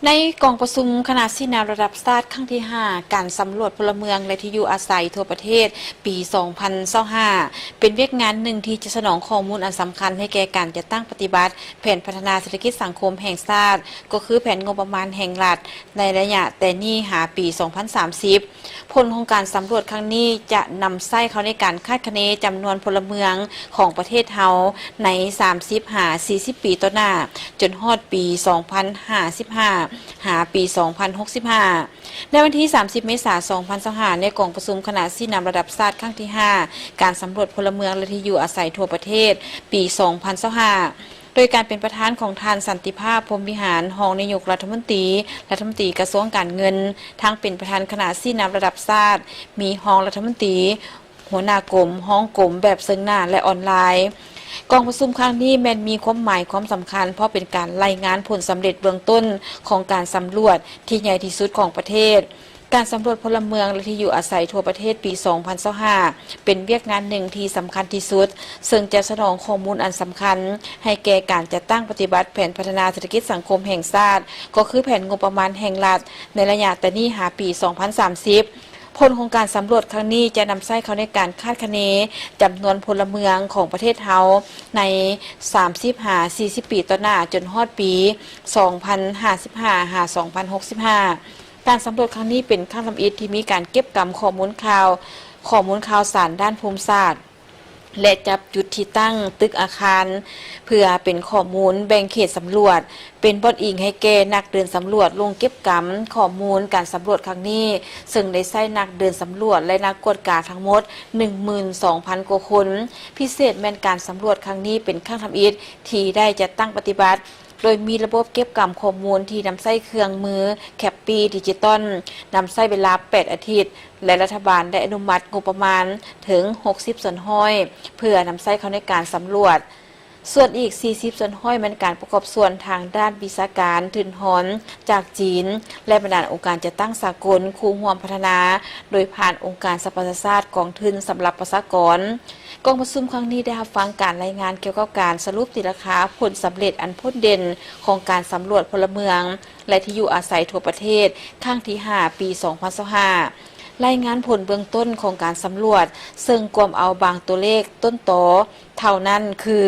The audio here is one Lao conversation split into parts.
ໃນກອງປະຊຸມຄະນະຊີ້ນຳລະດັບຊາດຄັ້ງທີຫ້າ ການສຳຫຼວດພົນລະເມືອງ ແລະ ທີ່ຢູ່ອາໄສທົ່ວປະເທດ ປີສອງພັນຊາວຫ້າ ເປັນວຽກງານໜຶ່ງທີ່ຈະສະໜອງຂໍ້ມູນອັນສຳຄັນໃຫ້ແກ່ການຈັດຕັ້ງປະຕິບັດແຜນພັດທະນາເສດຖະກິດສັງຄົມແຫ່ງຊາດ, ກໍຄືແຜນງົບປະມານແຫ່ງລັດ ໃນໄລຍະແຕ່ນີ້ຫາປີສອງພັນສາມສິບ. ຜົນຂອງການສຳຫຼວດຄັ້ງນີ້ຈະນຳໃຊ້ເຂົ້າໃນການຄາດຄະເນຈຳນວນພົນລະເມືອງຂອງປະເທດເຮົາໃນສາມສິບຫາສີ່ສິບປີຕໍ່ໜ້າ, ຈົນຮອດປີສອງພັນຫ້າສິບຫ້າ ຫາປີສອງພັນຫົກສິບຫ້າ. ໃນວັນທີສາມສິບ ເມສາ ສອງພັນຊາວຫ້າ ໃນກອງປະຊຸມຄະນະຊີ້ນຳລະດັບຊາດຄັ້ງທີຫ້າ ການສຳຫຼວດພົນລະເມືອງ ແລະ ທີ່ຢູ່ອາໄສທົ່ວປະເທດ ປີສອງພັນຊາວຫ້າ ໂດຍການເປັນປະທານຂອງທ່ານ ສັນຕິພາບ ພົມວິຫານ ຮອງນາຍົກລັດຖະມົນຕີ, ລັດຖະມົນຕີກະຊວງການເງິນ, ທັງເປັນປະທານຄະນະຊີ້ນຳລະດັບຊາດ, ມີຮອງລັດຖະມົນຕີ, ຫົວໜ້າກົມ, ຮອງກົມແບບເຊິ່ງໜ້າ ແລະ ອອນລາຍ. ກອງປະຊຸມຄັ້ງນີ້ແມ່ນມີຄວາມໝາຍຄວາມສຳຄັນ ເພາະເປັນການລາຍງານຜົນສຳເລັດເບື້ອງຕົ້ນຂອງການສຳຫຼວດທີ່ໃຫຍ່ທີ່ສຸດຂອງປະເທດ. ການສຳຫຼວດພົນລະເມືອງ ແລະ ທີ່ຢູ່ອາໄສທົ່ວປະເທດປີສອງພັນຊາວຫ້າ ເປັນວຽກງານໜຶ່ງທີ່ສຳຄັນທີ່ສຸດ, ເຊິ່ງຈະສະໜອງຂໍ້ມູນອັນສຳຄັນໃຫ້ແກ່ການຈັດຕັ້ງປະຕິບັດແຜນພັດທະນາເສດຖະກິດສັງຄົມແຫ່ງຊາດ, ກໍຄືແຜນງົບປະມານແຫ່ງລັດ ໃນໄລຍະແຕ່ນີ້ຫາປີສອງພັນສາມສິບ. ຜົນຂອງການສຳຫຼວດຄັ້ງນີ້ຈະນຳໃຊ້ເຂົ້າໃນການຄາດຄະເນຈຳນວນພົນລະເມືອງຂອງປະເທດເຮົາໃນສາມສິບຫາສີ່ສິບປີຕໍ່ໜ້າ, ຈົນຮອດປີສອງພັນຫ້າສິບຫ້າ ຫາສອງພັນຫົກສິບຫ້າ. ການສຳຫຼວດຄັ້ງນີ້ເປັນຄັ້ງທຳອິດທີ່ມີການເກັບກຳຂໍ້ມູນຂ່າວ, ຂໍ້ມູນຂ່າວສານດ້ານພູມສາດ ແລະ ຈັບຈຸດທີ່ຕັ້ງຕຶກອາຄານ ເພື່ອເປັນຂໍ້ມູນແບ່ງເຂດສຳຫຼວດ, ເປັນບ່ອນອີງໃຫ້ແກ່ນັກເດີນສຳຫຼວດລົງເກັບກຳຂໍ້ມູນການສຳຫຼວດຄັ້ງນີ້, ເຊິ່ງໄດ້ໃຊ້ນັກເດີນສຳຫຼວດ ແລະ ນັກກວດກາທັງໝົດໜຶ່ງໝື່ນສອງພັນກວ່າຄົນ. ພິເສດແມ່ນການສຳຫຼວດຄັ້ງນີ້ເປັນຄັ້ງທຳອິດທີ່ໄດ້ຈັດຕັ້ງປະຕິບັດ ໂດຍມີລະບົບເກັບກຳຂໍ້ມູນທີ່ນຳໃຊ້ເຄື່ອງມືແຄັບປີ້ດິຈິຕອນ, ນຳໃຊ້ເວລາແປດອາທິດ ແລະ ລັດຖະບານໄດ້ອະນຸມັດງົບປະມານເຖິງຫົກສິບສ່ວນຮ້ອຍ ເພື່ອນຳໃຊ້ເຂົ້າໃນການສຳຫຼວດ. ສ່ວນອີກສີ່ສິບສ່ວນຮ້ອຍແມ່ນການປະກອບສ່ວນທາງດ້ານວິຊາການທຶນຮອນຈາກຈີນ ແລະ ບັນດາອົງການຈັດຕັ້ງສາກົນຄູ່ຮ່ວມພັດທະນາ ໂດຍຜ່ານອົງການສະຫະປະຊາຊາດກອງທຶນສຳລັບປະຊາກອນ. ກອງປະຊຸມຄັ້ງນີ້ໄດ້ຮັບຟັງການລາຍງານກ່ຽວກັບການສະຫຼຸບຕີລາຄາຜົນສຳເລັດອັນພົ້ນເດັ່ນຂອງການສຳຫຼວດພົນລະເມືອງ ແລະ ທີ່ຢູ່ອາໄສທົ່ວປະເທດ ຄັ້ງທີຫ້າ ປີສອງພັນຊາວຫ້າ. ລາຍງານຜົນເບື້ອງຕົ້ນຂອງການສຳຫຼວດ ເຊິ່ງກວມເອົາບາງຕົວເລກຕົ້ນຕໍເທົ່ານັ້ນ ຄື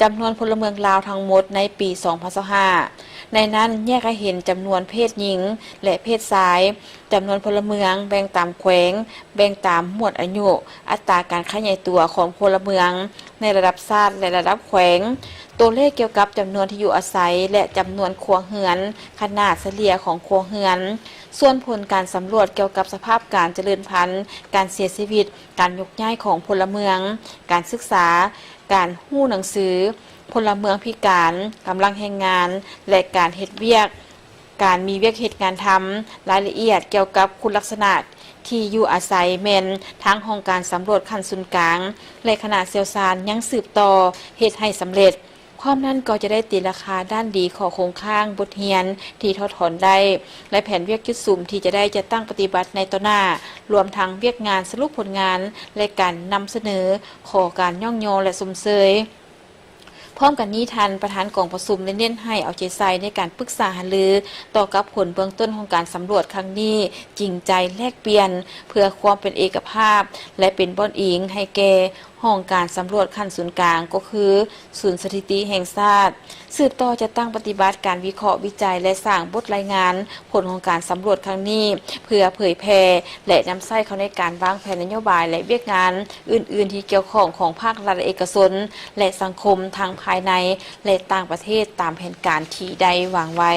ຈຳນວນພົນລະເມືອງລາວທັງໝົດໃນປີສອງພັນຊາວຫ້າ ໃນນັ້ນແຍກໃຫ້ເຫັນຈຳນວນເພດຍິງ ແລະ ເພດຊາຍ, ຈຳນວນພົນລະເມືອງແບ່ງຕາມແຂວງ, ແບ່ງຕາມໝວດອາຍຸ, ອັດຕາການຂະຫຍາຍຕົວຂອງພົນລະເມືອງໃນລະດັບຊາດ ແລະ ລະດັບແຂວງ, ຕົວເລກກ່ຽວກັບຈຳນວນທີ່ຢູ່ອາໄສ ແລະ ຈຳນວນຄົວເຮືອນ, ຂະໜາດສະເລ່ຍຂອງຄົວເຮືອນ, ສ່ວນຜົນການສຳຫຼວດກ່ຽວກັບສະພາບການຈະເລີນພັນ, ການເສຍຊີວິດ, ການຍົກຍ້າຍຂອງພົນລະເມືອງ, ການສຶກສາ, ການຮູ້ໜັງສື, ພົນລະເມືອງພິການ, ກຳລັງແຮງງານ ແລະ ການເຮັດວຽກ, ການມີວຽກເຮັດງານທຳ, ລາຍລະອຽດກ່ຽວກັບຄຸນລັກສະນະທີ່ຢູ່ອາໄສແມ່ນທາງຫ້ອງການສຳຫຼວດຂັ້ນສູນກາງ ແລະ ຄະນະຊ່ຽວຊານຍັງສືບຕໍ່ເຮັດໃຫ້ສຳເລັດ. ພ້ອມນັ້ນກໍຈະໄດ້ຕີລາຄາດ້ານດີ, ຂໍ້ຄົງຄ້າງ, ບົດຮຽນທີ່ຖອດຖອນໄດ້ ແລະ ແຜນວຽກຈຸດສຸມທີ່ຈະໄດ້ຈັດຕັ້ງປະຕິບັດໃນຕໍ່ໜ້າ, ລວມທັງວຽກງານສະຫຼຸບຜົນງານ ແລະ ການນຳສະເໜີຂໍ້ການຍ້ອງຍໍ ແລະ ຊົມເຊີຍ. ພ້ອມກັນນີ້, ທ່ານປະທານກອງປະຊຸມໄດ້ເນັ້ນໃຫ້ເອົາໃຈໃສ່ໃນການປຶກສາຫາລືຕໍ່ກັບຜົນເບື້ອງຕົ້ນຂອງການສຳຫຼວດຄັ້ງນີ້, ຈິງໃຈແລກປ່ຽນເພື່ອຄວາມເປັນເອກະພາບ ແລະ ເປັນບ່ອນອີງໃຫ້ແກ່ຫ້ອງການສຳຫຼວດຂັ້ນສູນກາງ, ກໍຄືສູນສະຖິຕິແຫ່ງຊາດ, ສືບຕໍ່ຈັດຕັ້ງປະຕິບັດການວິເຄາະ, ວິໄຈ ແລະ ສ້າງບົດລາຍງານ ຜົນຂອງການສຳຫຼວດຄັ້ງນີ້ ເພື່ອເຜີຍແຜ່ ແລະ ນຳໃຊ້ເຂົ້າໃນການວາງແຜນນະໂຍບາຍ ແລະ ວຽກງານອື່ນໆທີ່ກ່ຽວຂ້ອງຂອງພາກລັດ ເອກະຊົນ ແລະ ສັງຄົມ ທັງພາຍໃນ ແລະ ຕ່າງປະເທດ ຕາມແຜນການທີ່ໄດ້ວາງໄວ້.